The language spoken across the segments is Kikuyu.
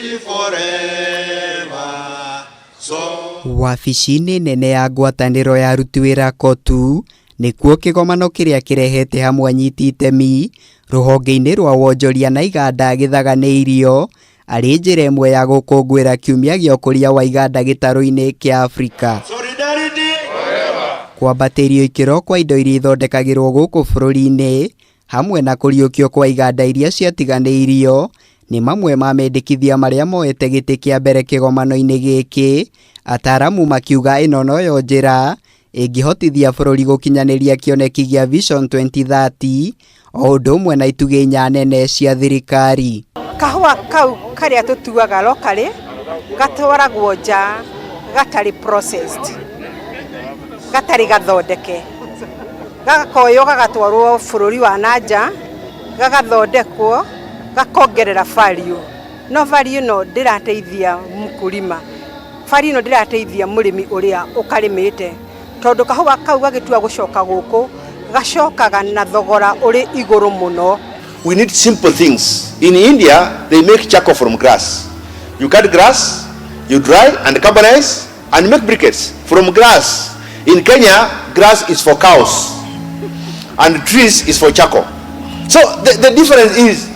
Solidarity forever. So Wabici-inĩ nene ya ngwatanĩro ya aruti wĩra KOTU nĩkuo kĩgomano kĩrĩa kĩrehete hamwe anyiti itemi rũhonge-inĩ rwa wonjoria na iganda gĩthaganĩirio arĩ njĩra ĩmwe ya gũkũngũĩra kiumia gĩa ũkũria wa iganda gĩtarũ-inĩ kĩa Afrika. solidarity Kwambatĩrio ikĩro kwa indo iria ithondekagĩrwo gũkũ bũrũri-inĩ hamwe na kũriũkio kwa iganda iria ciatiganĩirio nĩ mamwe ma mendekithia marĩa moete gĩtĩ kĩa mbere kĩgomano-inĩ gĩkĩ, ataaramu makiuga ĩno noyo njĩra ĩngĩhotithia bũrũri gũkinyanĩria kĩoneki gĩa Vision 2030 o ũndũ ũmwe na itugĩ inya nene cia thirikari. Kahũa kau karĩa tũtuaga locally gatwaragwo nja gatarĩ processed, gatarĩ gathondeke, gagakoywo gagatwarwo bũrũri wa na nja, gagathondekwo gakongerera value. No value ĩno ndĩrateithia mkulima, value ĩno ndĩrateithia mũrĩmi ũrĩa ũkarĩmĩte, tondũ kahũa kau gagĩtua gũcoka gũkũ gacokaga na thogora ũrĩ igũrũ mũno. We need simple things. In India, they make charcoal from grass. You cut grass, you dry and carbonize and make briquettes from grass. In Kenya, grass is for cows and trees is for charcoal. So the difference is,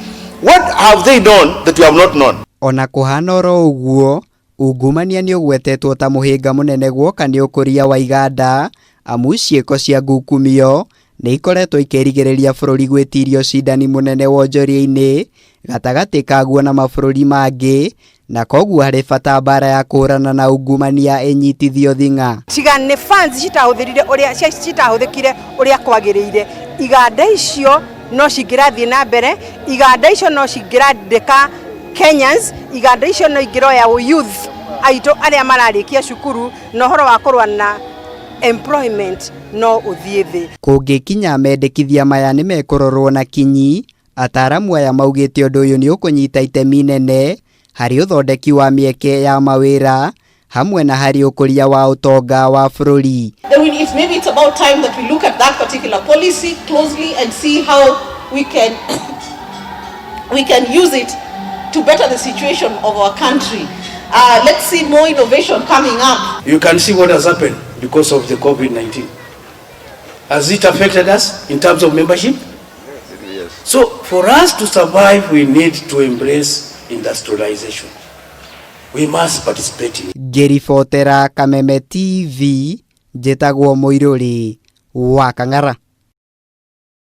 what have they done that we have not known? Ona kũhana oro ũguo, ungumania nĩ ũgwetetwo ta mũhĩnga mũnene guoka nĩ ũkũria wa iganda, amu ciĩko cia ngukumio nĩ ikoretwo ikĩrigĩrĩria bũrũri gwĩtiria ũcindani mũnene wonjoria-inĩ gatagatĩ kaguo na mabũrũri mangĩ, na koguo harĩ bata mbara ya kũhũrana na ungumania ĩnyitithio thing'a. Tiga nĩ funds citahũthĩrire ũrĩa citahũthĩkire ũrĩa kwagĩrĩire, iganda icio no cingĩrathiĩ na mbere, iganda icio no cingĩrandĩka Kenyans, iganda icio no ingĩroya youth aitũ arĩa mararĩkia cukuru, na ũhoro wa kũrũa na employment no ũthiĩ thĩ. Kũngĩkinya mendekithia maya nĩ mekũrorwo na kinyi, ataaramu aya maugĩte ũndũ ũyũ nĩ ũkũnyita itemi nene harĩ ũthondeki wa mĩeke ya mawĩra hamwe na harĩ ũkũria wa ũtonga wa bũrũri. Then maybe it's about time that we look at that particular policy closely and see how we can use it to better the situation of our country. Let's see more innovation coming up. You can see what has happened because of the COVID-19. Has it affected us in terms of membership? Yes. So for us to survive, we need to embrace industrialization. We must participate in it. Ngĩribotera Kameme TV, njĩtagwo Mũirũrĩ wa Kang'ara.